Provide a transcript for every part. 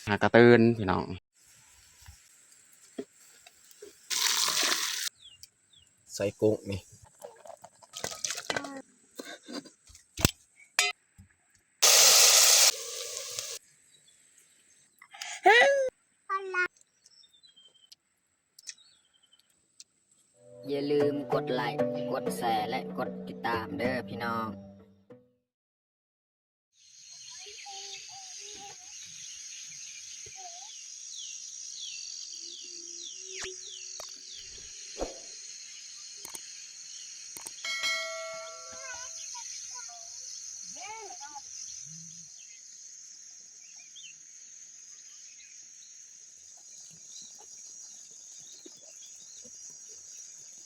ຫາກະຕື່ນພີ່ນ້ອງ. ໃສ່ກຸ້ງນີ້ ຢ່າລືມກົດໄລ້ ກົດແຊ ແລະ ກົດຕິດຕາມເດີພີ່ນ້ອງ.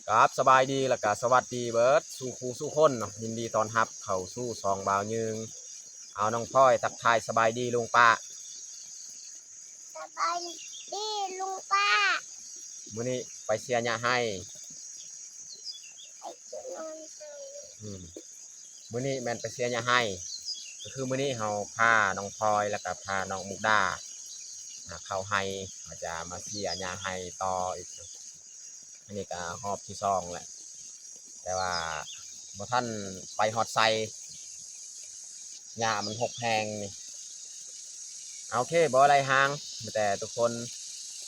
ຄັບ ສະບາຍດີ ແລ້ວກະສະຫວັດດີເບີດສູ່ຄູ່ສູ່ຄົນເນາະ, ຍິນດີຕ້ອນຮັບເຂົ້າສູ່ຊ່ອງບ່າວຍືງ. ເອົາ ນ້ອງພອຍ ທັກທາຍສະບາຍດີລຸງປ້າ. ສະບາຍດີລຸງປ້າ. ມື້ນີ້ໄປເສຍຫຍ້າໄຮ່. ໄປເສຍຫຍ້າໄຮ່. ອືມ. ມື້ນີ້ແມ່ນໄປເສຍຫຍ້າໄຮ່ ກໍຄືມື້ນີ້ເຮົາພານ້ອງພອຍ ແລ້ວກໍພານ້ອງມຸກດາ ອ່າ ເຂົ້າໄຮ່ ເຮົາຈະມາເສຍຫຍ້າໄຮ່ຕໍ່ອີກ. ອັນນີ້ກໍຮອບທີສອງແຫຼະ ແຕ່ວ່າບໍ່ທັນໄປຮອດໄຊ ຫຍ້າມັນຮົກແຮງນີ້. ໂອເຄ ບໍ່ໄດ້ຫ່າງ ມີແຕ່ທຸກຄົນ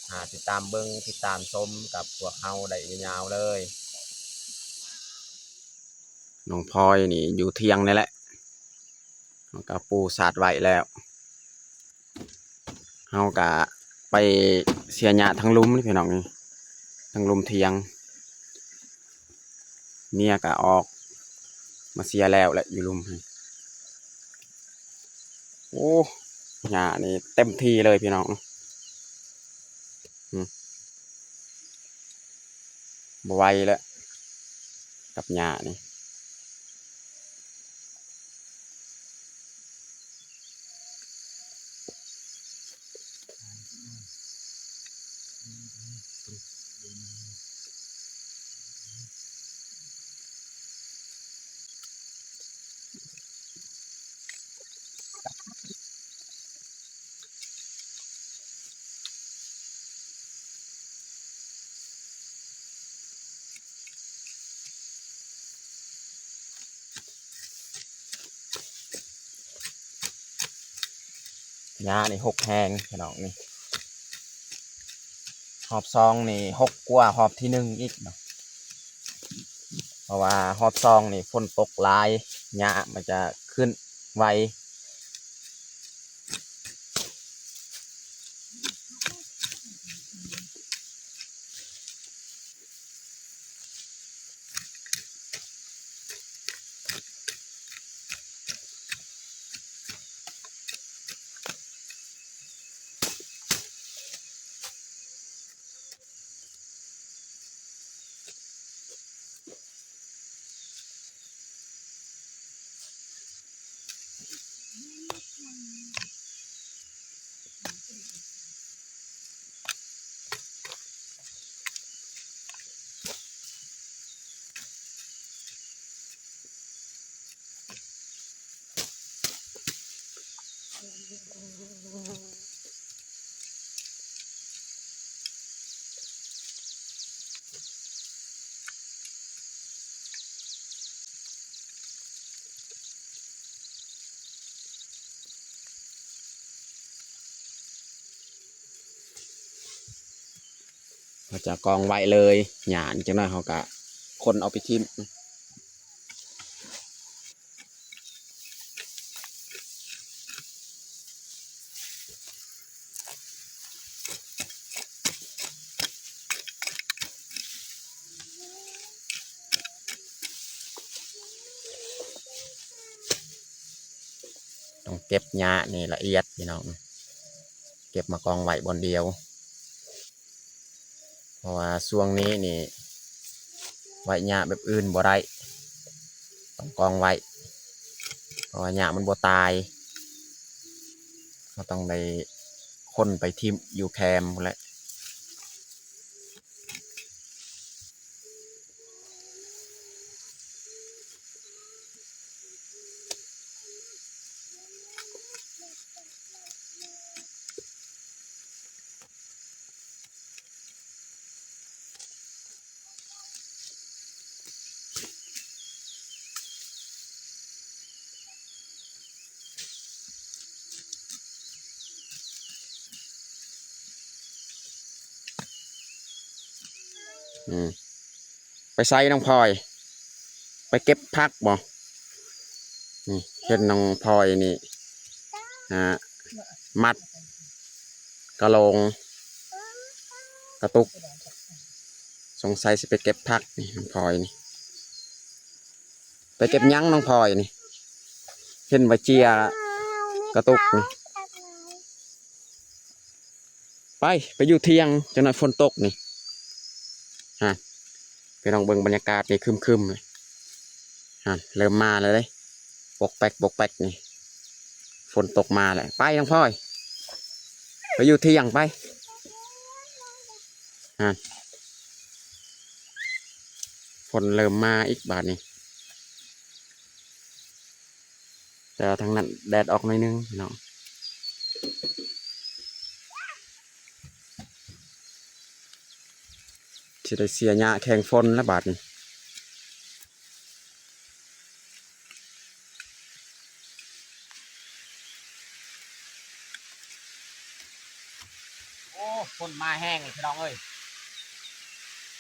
ອ່າ ຕິດຕາມເບິ່ງ ຕິດຕາມຊົມກັບພວກເຮົາໄດ້ຍາວໆເລີຍ. ນ້ອງພອຍນີ້ຢູ່ຖຽງນີ້ແຫຼະ ເຮົາກະປູສາດໄວ້ແລ້ວ. ເຮົາກະໄປເສຍຫຍ້າທາງລຸ່ມນີ້ພີ່ນ້ອງ ທາງລຸ່ມຖຽງ. ເມຍກະອອກມາເສຍແລ້ວແຫຼະ ຢູ່ລຸ່ມ. ໂອ້ ຫຍ້ານີ້ເຕັມທີ່ເລີຍພີ່ນ້ອງ. ອືມ ບໍ່ໄຫວແລ້ວກັບຫຍ້ານີ້. ຫຍ້ານີ້ຮົກແຮງພີ່ນ້ອງນີ້. ຮອບສອງນີ້ຮົກກວ່າຮອບທີໜຶ່ງອີກເນາະ ເພາະວ່າຮອບສອງນີ້ຝົນຕົກຫຼາຍ ຫຍ້າມັນຈະຂຶ້ນໄວ. ເຮົາຈະກອງໄວ້ເລີຍ ຫຍ້ານີ້ ຈັກໜ້ອຍເຮົາກະຂົນເອົາໄປຖິ້ມ. ຕ້ອງເກັບຫຍ້ານີ້ລະອຽດພີ່ນ້ອງ ເກັບມາກອງໄວ້ບ່ອນດຽວ. ເພາະວ່າຊ່ວງນີ້ນີ້ໄວ້ຫຍ້າແບບອື່ນບໍ່ໄດ້ ຕ້ອງກອງໄວ້ ເພາະວ່າຫຍ້າມັນບໍ່ຕາຍ ເຮົາຕ້ອງໄດ້ຂົນໄປຖິ້ມຢູ່ແຄມພຸ້ນແຫຼະ. ເ ອືມ ໄປໃສນ້ອງພອຍ? ໄປເກັບຜັກບໍ່? ນີ້ ເຫັນນ້ອງພອຍນີ້ ອ່າ ມັດກະໂຫຼງກະຕຸກ ສົງໄສຊິໄປເກັບຜັກນີ້ ນ້ອງພອຍນີ້. ໄປເກັບຫຍັງນ້ອງພອຍນີ້? ເຫັນວ່າເຈຍກະຕຸກນີ້. ໄປ ໄປຢູ່ທ່ຽງ ຈັກໜ້ອຍຝົນຕົກນີ້. ຮະ ພີ່ນ້ອງເບິ່ງບັນຍາກາດນີ້ ຄຶມໆ ຮະ ເລີ່ມມາແລ້ວເດ້ ປົກແປັກ ປົກແປັກນີ້ ຝົນຕົກມາແລ້ວ. ໄປນ້ອງພອຍ ໄປຢູ່ທ່ຽງໄປ. ຮະ ຝົນເລີ່ມມາອີກບາດນີ້. ແຕ່ວ່າທາງນັ້ນແດດອອກໜ້ອຍໜຶ່ງພີ່ນ້ອງ ຊິໄດ້ເສຍຫຍ້າແຂ່ງຝົນລະບາດນີ້. ໂອ້ ຝົນມາແຮງເລີຍພີ່ນ້ອງເອີຍ.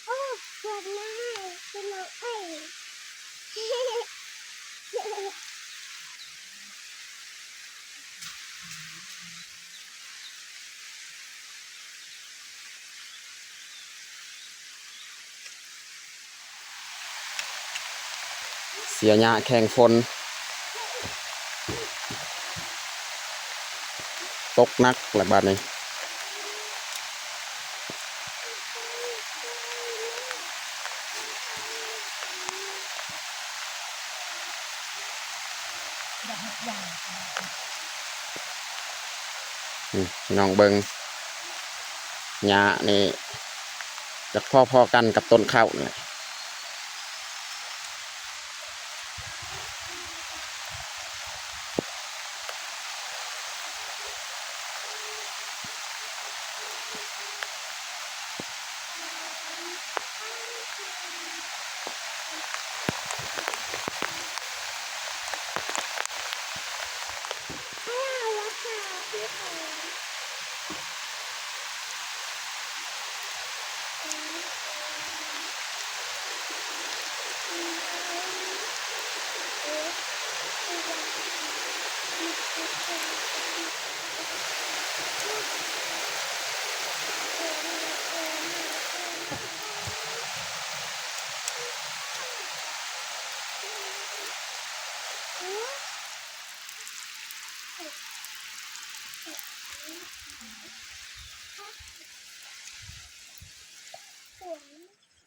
ໂອ້ ຝົນມາແຮງພີ່ນ້ອງເອີຍ. ເສຍຫຍ້າແຂ່ງຝົນ ຕົກໜັກລະບາດນີ້. ນີ້ພີ່ນ້ອງເບິ່ງ ຫຍ້ານີ້ຈະພໍໆກັນກັບຕົ້ນເຂົ້ານີ້ແຫຼະ.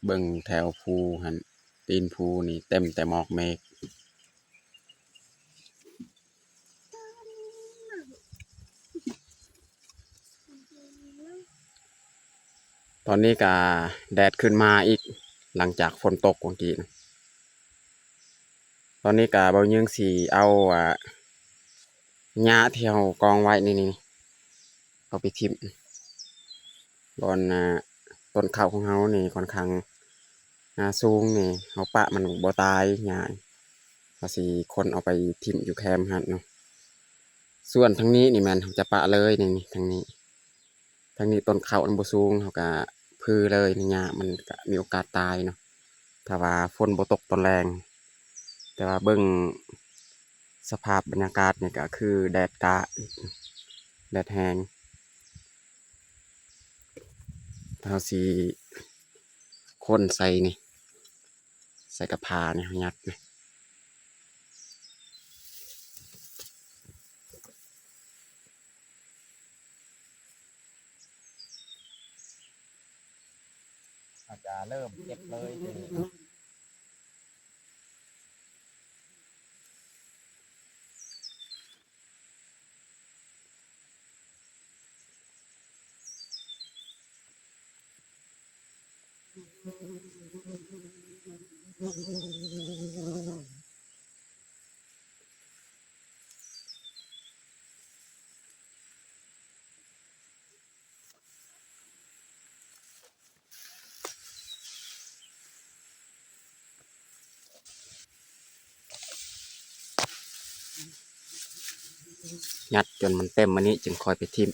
ເບິ່ງແຖວພູຫັ້ນ ຕີນພູນີ້ເຕັມແຕ່ໝອກເມກ. ຕອນນີ້ກະແດດຂຶ້ນມາອີກ ຫຼັງຈາກຝົນຕົກຫວ່າງກີ້ນະ. ຕອນນີ້ກະບ່າວຍືງຊິເອົາ ອ່າ ຫຍ້າທີ່ເຮົາກອງໄວ້ນີ້ ນີ້ ເອົາໄປຖິ້ມ ບ່ອນ ອ່າ ຕົ້ນເຂົ້າຂອງເຮົານີ້ຂ້ອນຂ້າງ ອ່າ ສູງນີ້ ເຮົາປະມັນບໍ່ຕາຍຫຍ້າ ເຮົາຊິຂົນເອົາໄປຖິ້ມຢູ່ແຄມຫັ້ນເນາະ. ສ່ວນທາງນີ້ນີ້ແມ່ນເຮົາຈະປະເລີຍນີ້ ນີ້ ທາງນີ້ ທາງນີ້ຕົ້ນເຂົ້າມັນບໍ່ສູງ ເຮົາກະຜືເລີຍນີ້ ຫຍ້າມັນກະມີໂອກາດຕາຍເນາະ ຖ້າວ່າຝົນບໍ່ຕົກຕອນແລງ. ແຕ່ວ່າເບິ່ງສະພາບບັນຍາກາດນີ້ກະຄືແດດກະ ແດດແຮງ. ເຮົາຊິຂົນໃສ່ນີ້ ໃສ່ກະພານີ້ ເຮົາຍັດນີ້ ເຮົາຈະເລີ່ມເກັບເລີຍ. ຍັດຈົນມັນເຕັມອັນນີ້ຈຶ່ງຄ່ອຍໄປຖິ້ມ.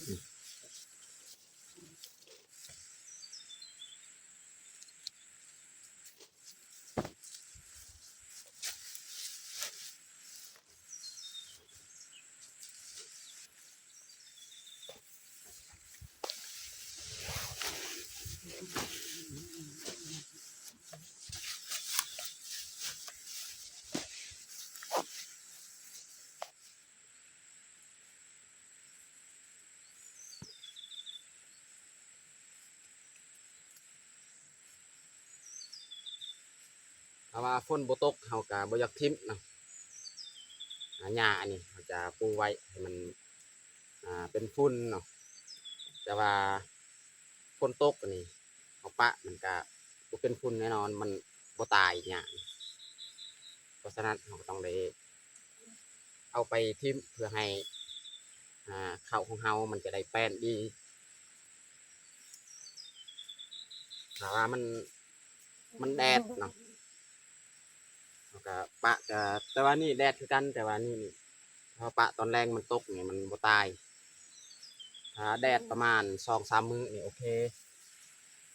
ຖ້າວ່າຝົນບໍ່ຕົກ ເຮົາກະບໍ່ຢາກຖິ້ມເນາະ. ອາ ຫຍ້າອັນນີ້ເຮົາຈະປູໄວ້ໃຫ້ມັນ ອາ ເປັນຝຸ່ນເນາະ, ແຕ່ວ່າຝົນຕົກອັນນີ້ ເຮົາປະມັນກະບໍ່ເປັນຝຸ່ນແນ່ນອນ, ມັນບໍ່ຕາຍຫຍ້າ. ເພາະສະນັ້ນເຮົາກໍຕ້ອງໄດ້ເອົາໄປຖິ້ມ ເພື່ອໃຫ້ ອາ ເຂົ້າຂອງເຮົາມັນຈະໄດ້ແປ້ນດີ. ຖ້າວ່າມັນ ມັນແດດເນາະ ເຮົາກະປະ ແຕ່ ແຕ່ວ່ານີ້ແດດຄືກັນ, ແຕ່ວ່ານີ້ ນີ້ ເຮົາປະຕອນແລງມັນຕົກນີ້ມັນບໍ່ຕາຍ. ຖ້າແດດປະມານສອງສາມມື້ນີ້ໂອເຄ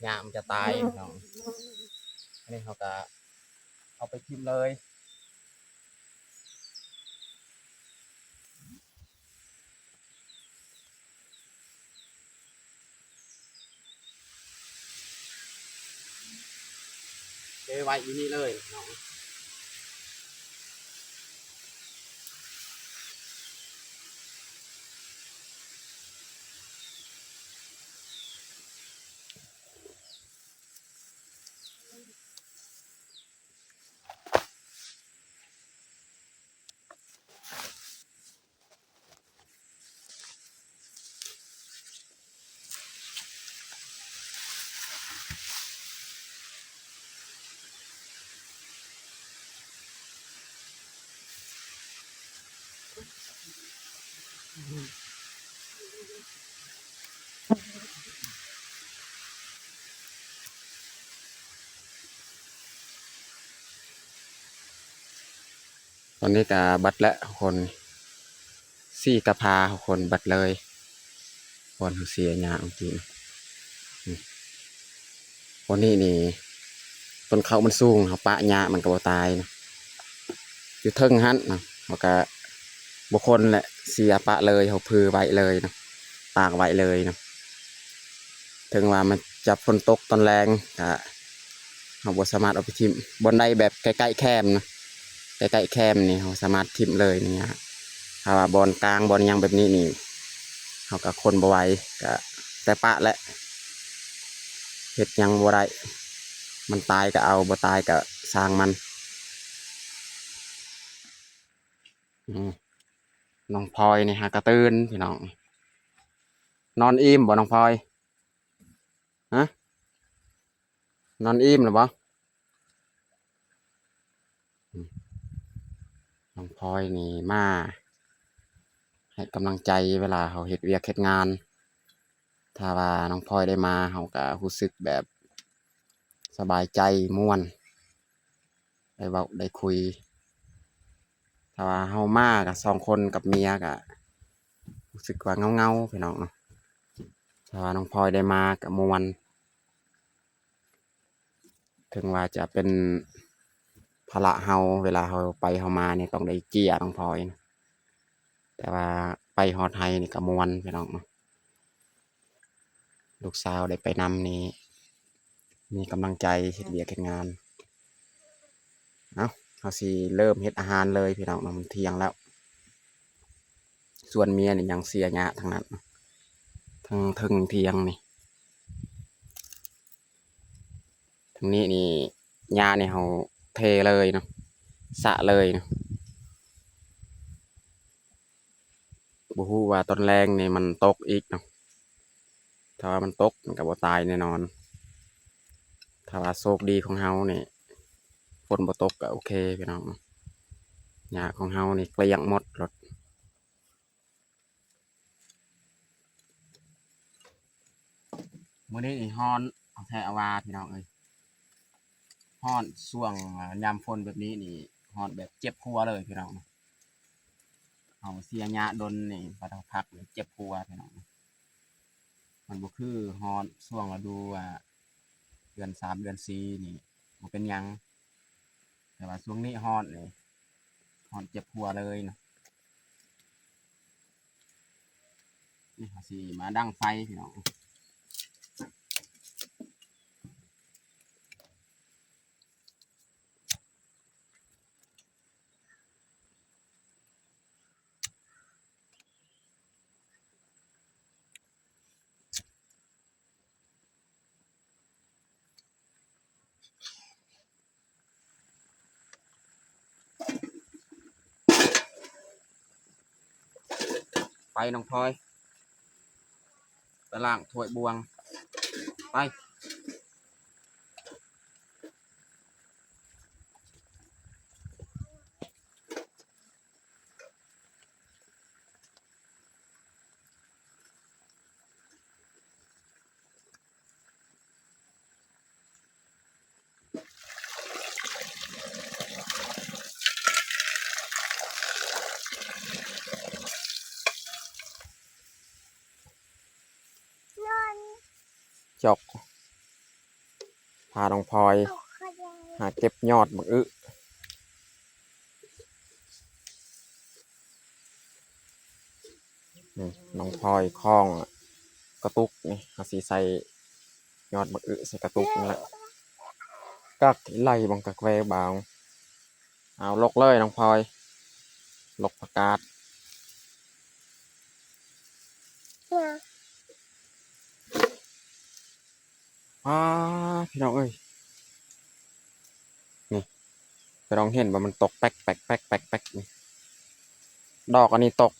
ຫຍ້າມັນຈະຕາຍເນາະ. ອັນນີ້ເຮົາກະເອົາໄປຖິ້ມເລີຍ. ເທໄວ້ຢູ່ນີ້ເລີຍເນາະ. ຕອນນີ້ກະບັດແລ້ວທຸກຄົນ, ສີ່ກະພາທຸກຄົນ ບັດເລີຍ. ບ່ອນເຮົາເສຍຫຍ້າເມື່ອກີ້ນະ ອືມ ບ່ອນນີ້ນີ້ ຕົ້ນເຂົ້າມັນສູງ, ເຮົາປະຫຍ້າມັນກໍບໍ່ຕາຍນະ, ຢູ່ເທິງຫັ້ນນະ. ເຮົາກະບໍ່ຄົນແຫຼະ ເສຍປະເລີຍ, ເຮົາຜືໄວ້ເລີຍນະ, ຕາກໄວ້ເລີຍນະ. ເຖິງວ່າມັນຈະຝົນຕົກຕອນແລງ ກະເຮົາບໍ່ສາມາດເອົາໄປຖິ້ມ. ບ່ອນໃດແບບໃກ້ໆແຄມນະ, ໃກ້ໆແຄມນີ້ເຮົາສາມາດຖິ້ມເລີຍນີ້. ຖ້າວ່າບ່ອນກາງ ບ່ອນຫຍັງແບບນີ້ນີ້ ເຮົາກະຄົນບໍ່ໄຫວ ກະແຕ່ປະແຫຼະ, ເຮັດຫຍັງບໍ່ໄດ້. ມັນຕາຍກະເອົາ, ບໍ່ຕາຍກະຊ່າງມັນ. ອືມ ນ້ອງພອຍນີ້ຫາກະຕື່ນພີ່ນ້ອງ. ນອນອີ່ມບໍ່ນ້ອງພອຍ? ຮະ ນອນອີ່ມແລ້ວບໍ່? ອືມ ນ້ອງພອຍນີ້ມາໃຫ້ກຳລັງໃຈເວລາເຮົາເຮັດວຽກເຮັດງານ. ຖ້າວ່ານ້ອງພອຍໄດ້ມາ ເຮົາກະຮູ້ສຶກແບບສະບາຍໃຈ ມ່ວນ ໄດ້ເວົ້າໄດ້ຄຸຍ. ຖ້າວ່າເຮົາມາກະສອງຄົນກັບເມຍ ກະຮູ້ສຶກວ່າເຫງົາໆ ພີ່ນ້ອງເນາະ. ຖ້າວ່ານ້ອງພອຍໄດ້ມາກະມ່ວນ, ເຖິງວ່າຈະເປັນພາລະເຮົາ ເວລາເຮົາໄປເຮົາມານີ້ ຕ້ອງໄດ້ເຈ້ຍນ້ອງພອຍ, ແຕ່ວ່າໄປຮອດໄຮ່ນີ້ກະມ່ວນ ພີ່ນ້ອງເນາະ. ລູກສາວໄດ້ໄປນຳນີ້ ມີກຳລັງໃຈເຮັດວຽກເຮັດງານ. ເອົ້າ ເຮົາຊິເລີ່ມເຮັດອາຫານເລີຍພີ່ນ້ອງເນາະ, ມັນທ່ຽງແລ້ວ. ສ່ວນເມຍນີ້ຍັງເສຍຫຍ້າທັງນັ້ນ ທັງເທິງທ່ຽງນີ້. ທາງນີ້ນີ້ ຫຍ້ານີ້ເຮົາເທເລີຍເນາະ, ສະເລີຍເນາະ. ບໍ່ຮູ້ວ່າຕອນແລງນີ້ມັນຕົກອີກເນາະ, ຖ້າວ່າມັນຕົກມັນກະບໍ່ຕາຍແນ່ນອນ. ຖ້າວ່າໂຊກດີຂອງເຮົານີ້ ຝົນບໍ່ຕົກກະໂອເຄພີ່ນ້ອງ, ຫຍ້າຂອງເຮົານີ້ກ້ຽງໝົດໂລດ. ມື້ນີ້ນີ້ຮ້ອນແທ້ວ່າພີ່ນ້ອງເອີຍ, ຮ້ອນຊ່ວງຍາມຝົນແບບນີ້ນີ້ ຮ້ອນແບບເຈັບຫົວເລີຍພີ່ນ້ອງ. ເຮົາເສຍຫຍ້າດົນນີ້ ບັດເຮົາພັກນີ້ເຈັບຫົວພີ່ນ້ອງ. ມັນບໍ່ຄືຮ້ອນຊ່ວງລະດູ ອ່າ ເດືອນສາມເດືອນສີ່ນີ້ບໍ່ເປັນຫຍັງ, ແຕ່ວ່າຊ່ວງນີ້ຮ້ອນນີ້ ຮ້ອນເຈັບຫົວເລີຍນະ. ນີ້ເຮົາຊິມາດັງໄຟພີ່ນ້ອງ. ເ ປນ້ອງພອຍ ໄປລ້າງຖ້ວຍບ່ວງ ໄປ. ຈົກ ພານ້ອງພອຍຫາເກັບຍອດບັກອຶ. ນີ້ນ້ອງພອຍຄ້ອງກະຕຸກນີ້ ເຮົາຊິໃສ່ຍອດບັກອຶໃສ່ກະຕຸກນີ້ແຫຼະ ກັກໄລ່ບັງກະແກວບາງ. ເອົາ ຫຼົກເລີຍນ້ອງພອຍ ຫຼົກຜັກກາດ. ອ້າ ພີ່ນ້ອງເອີຍ ນີ້ ພີ່ນ້ອງເຫັນບໍ່ ມັນຕົກແປັກໆໆໆ ນີ້ ດອກອັນນີ້ຕົກ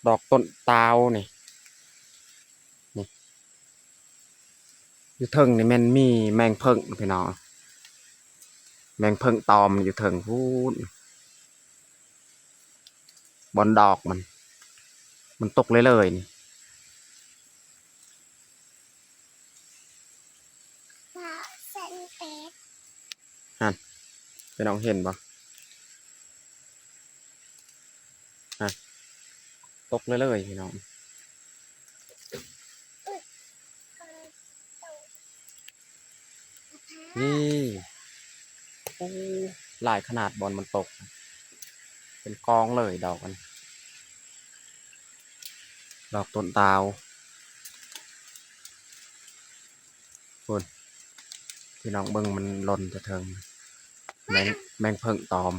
ດອກຕົ້ນຕາວນີ້ ນີ້ ຢູ່ເທິງນີ້ແມ່ນມີແມງເຜິ້ງພີ່ນ້ອງ ແມງເຜິ້ງຕອມຢູ່ເທິງພຸ້ນ ບ່ອນດອກມັນ ມັນຕົກເລື້ອຍໆນີ້. ຫັ້ນ ພີ່ນ້ອງເຫັນບໍ່? ຫັ້ນ ຕົກເລື້ອຍໆ ພີ່ນ້ອງ ນີ້ ໂອ້ ຫຼາຍຂະໜາດ ບ່ອນມັນຕົກ ເປັນກອງເລີຍ ດອກອັນ ດອກຕົ້ນຕາວ ພຸ້ນ ພີ່ນ້ອງເບິ່ງ ມັນຫຼົ່ນແຕ່ເທິງ ແມງ ແມງເຜິ້ງຕອມ.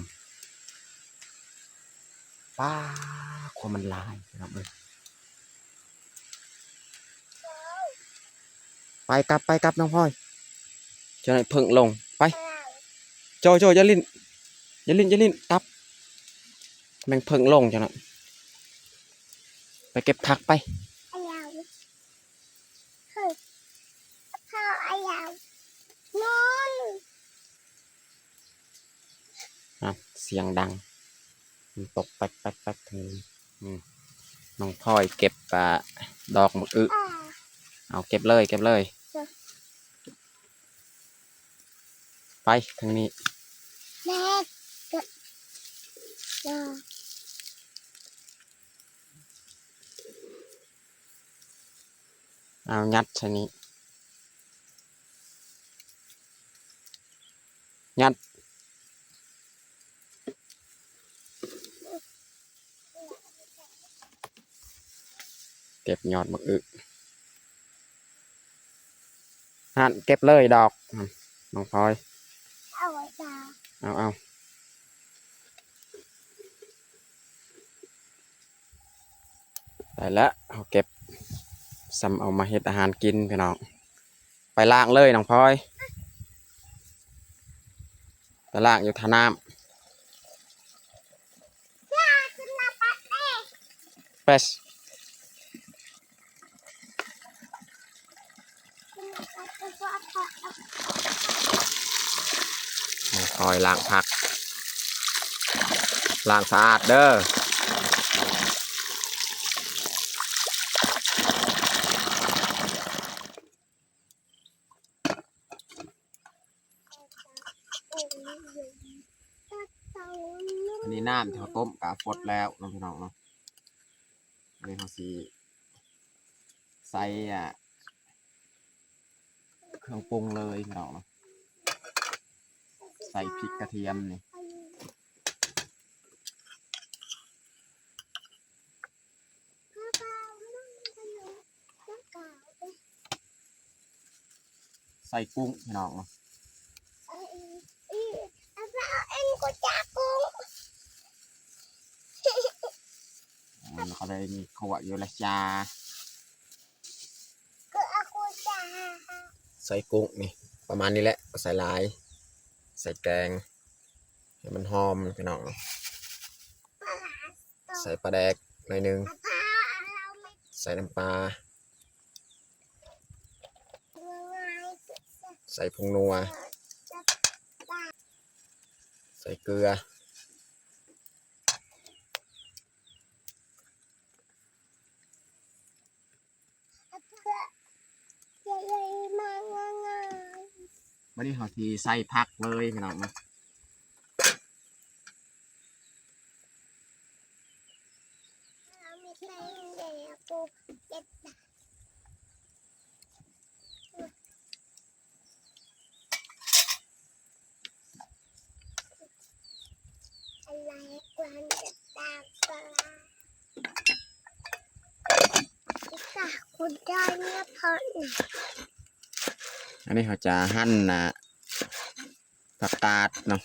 ປ້າ ຄວາມມັນຫຼາຍ ພີ່ນ້ອງເອີຍ ໄປກັບ ໄປກັບນ້ອງພອຍ ເຈົ້າໜ້ອຍເຜິ້ງລົງ ໄປ ໂຈ ໂຈ ຢ່າຫຼິ້ນ ຢ່າຫຼິ້ນ ຢ່າຫຼິ້ນ ກັບ ແມງເຜິ້ງລົງ ເຈົ້າໜ້ອຍ ໄປເກັບຜັກໄປ. ອ່ະ ສຽງດັງ ມັນຕົກແປັກໆໆ ທາງນີ້ ອືມ ນ້ອງພອຍເກັບ ອ່າ ດອກໝາກອຶ ເອົາ ເກັບເລີຍ ເກັບເລີຍ ໄປທາງນີ້ ແມ່ ເອົາ ຍັດໃສ່ນີ້ ຍັດ ເກັບຍອດໝາກອຶ ຫັ້ນ ເກັບເລີຍດອກ ນ້ອງພອຍ ເອົາ ເອົາ ເອົາ. ໄດ້ແລ້ວ ເຮົາເກັບ ສ່ຳເອົາມາເຮັດອາຫານກິນພີ່ນ້ອງ ໄປລ້າງເລີຍນ້ອງພອຍ ໄປລ້າງຢູ່ທ່ານ້ຳ ເປສ ມາຄອຍລ້າງຜັກ ລ້າງສະອາດເດີ. ອັນນີ້ນ້ຳທີ່ເຮົາຕົ້ມກະຟົດແລ້ວເນາະ ພີ່ນ້ອງເນາະ. ອັນນີ້ເຮົາຊິໃສ່ ອ່າ ເຄື່ອງປຸງເລີຍ ພີ່ນ້ອງເນາະ. ໃສ່ພິກກະທຽມນີ້ ໃສ່ກຸ້ງ ພີ່ນ້ອງເນາະ. ມັນກໍໄດ້ມີຂົ້ວຢູ່ລະຈ້າ. ໃສ່ກຸ້ງນີ້ປະມານນີ້ແຫຼະ ບໍ່ໃສ່ຫຼາຍ ໃສ່ແກງໃຫ້ມັນຫອມ ພີ່ນ້ອງ. ໃສ່ປາແດກໜ້ອຍໜຶ່ງ, ໃສ່ນ້ຳປາ, ໃສ່ຜົງນົວ, ໃສ່ເກືອ. ບັດນີ້ເຮົາຊິໃສ່ຜັກເລີຍພີ່ນ້ອງເນາະ. ອັນນີ້ເຮົາຈະຫັ່ນ ອ່າ ຜັກກາດເນາະ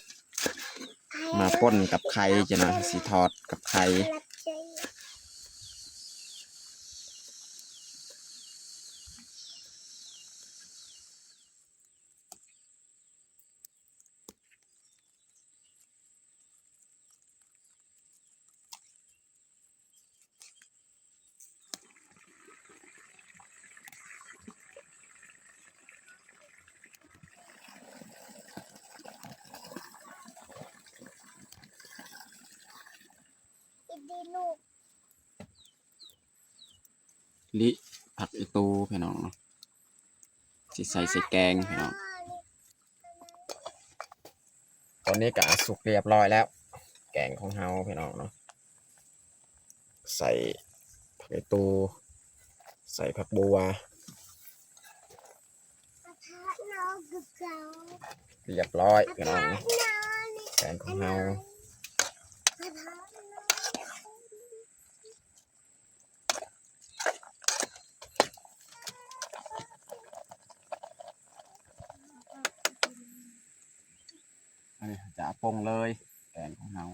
ມາປົ່ນກັບໄຂ່. ຈັກໜ່ອຍເຮົາຊິທອດກັບໄຂ່. ລິ ຜັກອີ່ຕູພີ່ນ້ອງເນາະ ຊິໃສ່ໃສ່ແກງພີ່ນ້ອງ. ຕອນນີ້ກະສຸກຮຽບຮ້ອຍແລ້ວ ແກງຂອງເຮົາພີ່ນ້ອງເນາະ. ໃສ່ຜັກອີ່ຕູ ໃສ່ຜັກບົວ ຮຽບຮ້ອຍພີ່ນ້ອງ ແກງຂອງເຮົາ. ອັນນີ້ຈະປົງເລີຍ ແກງຂອງເຮົາ.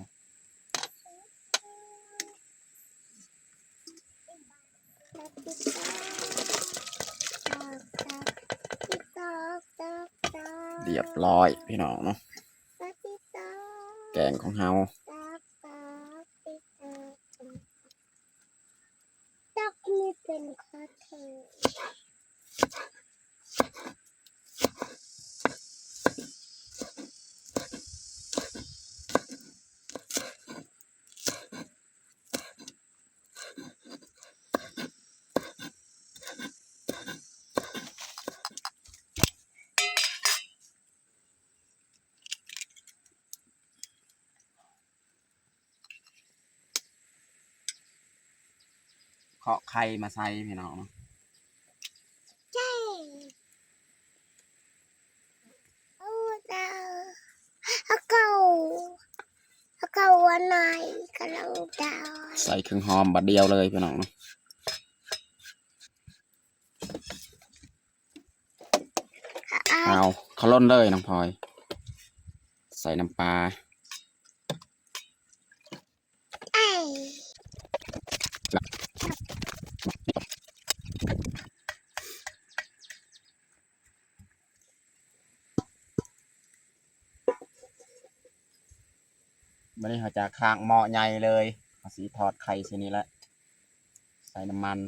ຮຽບຮ້ອຍພີ່ນ້ອງເນາະ ແກງຂອງເຮົາ. ຕັກນີ້ເປັນຂອງແທ້. ເຄາະໄຂ່ມາໃສ່ພີ່ນ້ອງເນາະ. ໃສ່ເຄື່ອງຫອມບາດດຽວເລີຍພີ່ນ້ອງເນາະ. ເອົາ ເຂົ້າລົ້ນເລີຍນ້ອງພອຍ ໃສ່ນ້ຳປາ. ບັດນີ້ເຮົາຈະຄ້າງໝໍ້ໃຫຍ່ເລີຍ ເຮົາຊິທອດໄຂ່ໃສ່ນີ້ແຫຼະ ໃສ່ນ້ຳມັນ.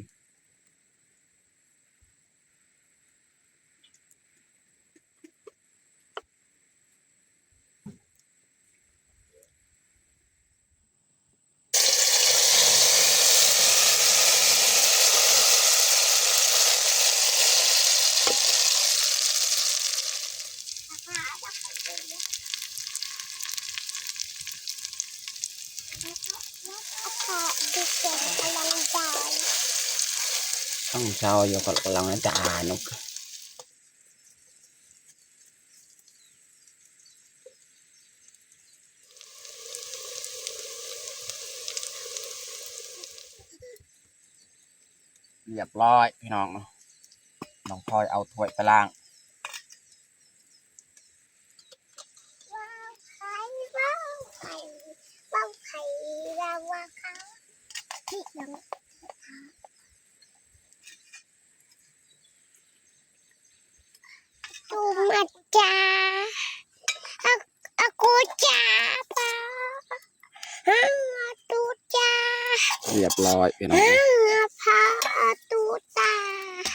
ຕ້ອງເຊົາຢູ່ ກຳລັງຈະອ່ານ. ຮຽບຮ້ອຍພີ່ນ້ອງເນາະ ນ້ອງພອຍເອົາຖ້ວຍໄປລ້າງ. ຕູມາຈາ ອາ ອາກູຈາປາ ອາຕູຈາ. ຽບຮ້ອຍພີ່ນ້ອງ.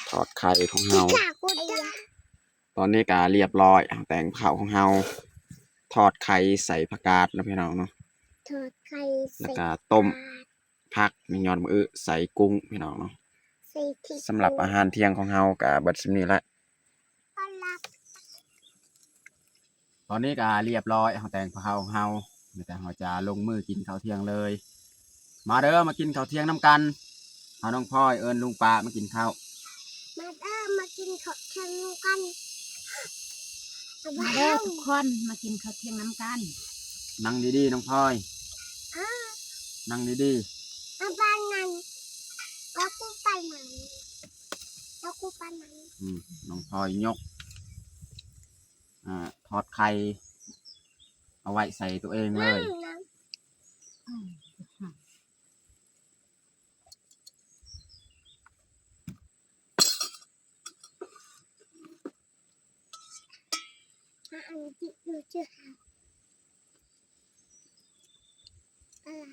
ທອດໄຂ່ຂອງເຮົາ ຕອນນີ້ກະລຽບຮ້ອຍ. ແຕງເຜົາຂອງເຮົາ ທອດໄຂ່ໃສ່ຜັກກາດເນາະພີ່ນ້ອງເນາະ ທອດໄຂ່ ແລ້ວກະຕົ້ມຜັກ ມີຍອດໝາກອຶ ໃສ່ກຸ້ງພີ່ນ້ອງເນາະ. ສຳລັບອາຫານທ່ຽງຂອງເຮົາກະເບິດສ່ຳນີ້ແຫຼະ. ຕອນນີ້ກະລຽບຮ້ອຍ ເຮົາແຕ່ງພາເຮົາ ເຮົາ ມີແຕ່ເຮົາຈະລົງມືກິນເຂົ້າທ່ຽງເລີຍ. ມາເດີ ມາກິນເຂົ້າທ່ຽງນຳກັນ. ເຮົາ ນ້ອງພອຍເອີ້ນລຸງປ້າມາກິນເຂົ້າ. ມາເດີ ມາກິນເຂົ້າທ່ຽງນຳກັນ. ມາເດີທຸກຄົນ ມາກິນເຂົ້າທ່ຽງນຳກັນ. ນັ່ງດີໆ ນ້ອງພອຍ ອາ ນັ່ງດີໆ. ອາ ປານນັ້ນ ແລ້ວກູປານນັ້ນ ແລ້ວກູປານນັ້ນ. ອືມ ນ້ອງພອຍຍົກ ອ່າ ທອດໄຂ່ເອົາໄວ້ໃສ່ຕົວເອງເລີຍ. ອືມ